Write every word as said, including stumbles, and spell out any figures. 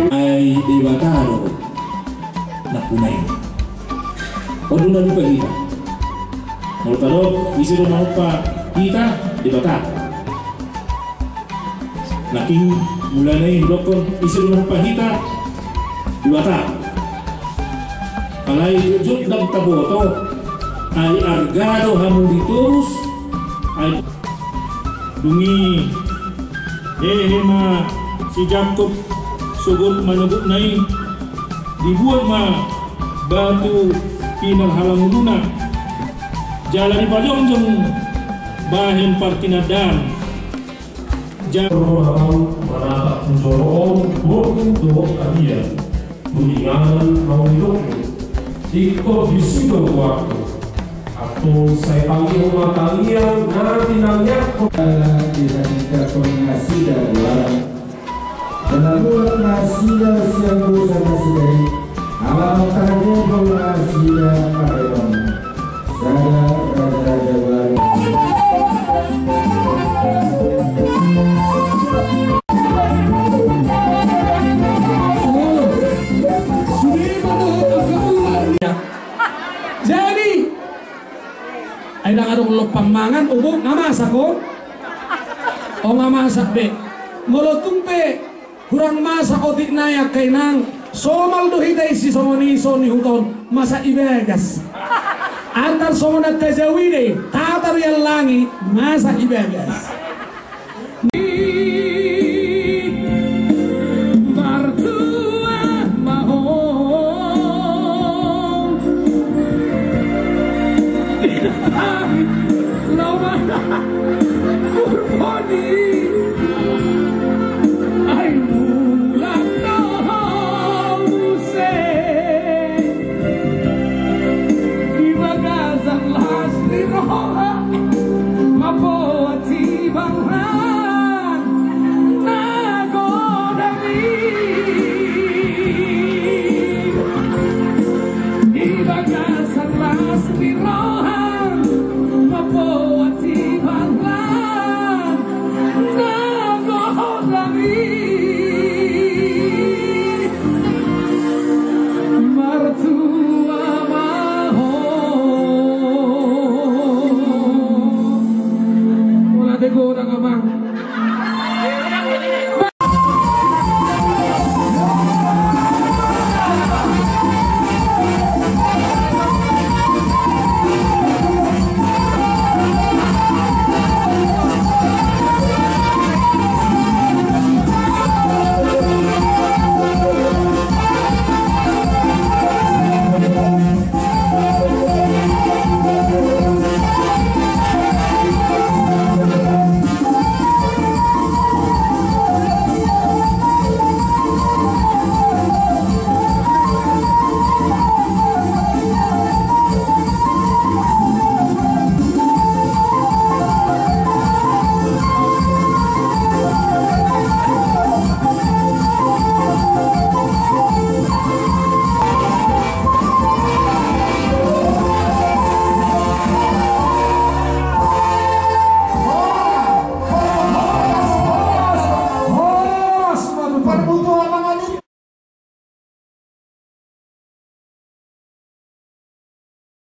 Ai Debata do nampuna i. On do na lupa hita. Molo tadok ise do na lupa hita, Debata. Nangkin mulana i hudokkon ise do na lupa hita, Debata. Alai jotjot ndang taboto, ai arga do hamu ditobus, ai. Dung i hehe ma si Jakob sogot manogotna i, dibuat ma batu pinarhalanguluna, jala dipajongjong bahen partinandaan. Jala roha au manatap tu joro on, borngin dohot adia. Tu inganan hamu didok, ingkon disi do goarhu. Antong sai tangihon ma tangiang na tinangiangkon. Ala dihatindanghon nasida goarna. Jala mulak ma nasida sian dosa nasida i. Ala martangiang do nasida marhitean sada raja-raja baru. Jadi, ai ndang adong lompang mangan, obo, nga masak ho? O, nga masak be. Molo tung pe hurang masak otik nai, angka inang, somal do hita i sisongon i, songon i huton, masak i bagas. Antar songon na tajau i do i, tatar i allangi, masak i bagas. Martua ma ho. Laumana. Purponi.